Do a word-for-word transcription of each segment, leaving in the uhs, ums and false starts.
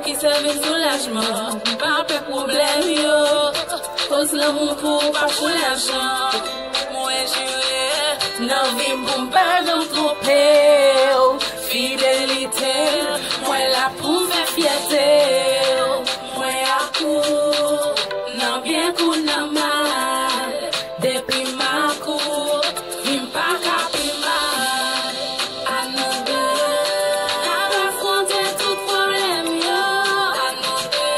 Ki sèvi m soulajman, m pa pè pwoblèm yo. Koz lanmou pou ou pa pou lajan. Mwen jire nan vi m pou m pa janm twonpe w. Fidelite, mwen la pou m fè fyète w. Mwen ak ou, nan byen kou nan mal. Depi m ak ou, vi m pa ka pi mal. A nou de, n ap afwonte tout pwoblèm yo. A nou de,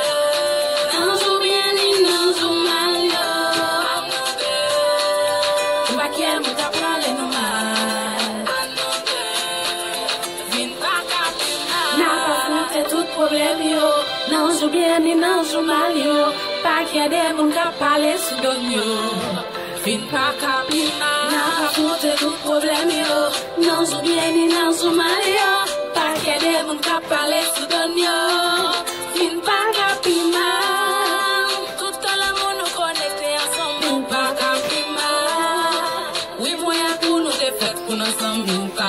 nan jou byen ni nan jou mal yo. A nou de, m pa kè moun k ap pale nou mal. A nou de, vin pa ka pi mal. N ap afwonte tout pwoblèm yo, nan jou byen ni nan jou mal yo. Pa kè de moun k ap pale sou do n yo. Vin pa ka pi mal. N ap afwonte tout pwoblèm yo, nan jou byen ni nan jou mal yo. Pa kè de moun k ap pale sou do n yo. Vin pa ka pi mal. Tout tan lanmou nou konekte ansanm, nou pa ka pi mal. Wi, mwen ak ou, nou te fèt pou n ansanm, nou pa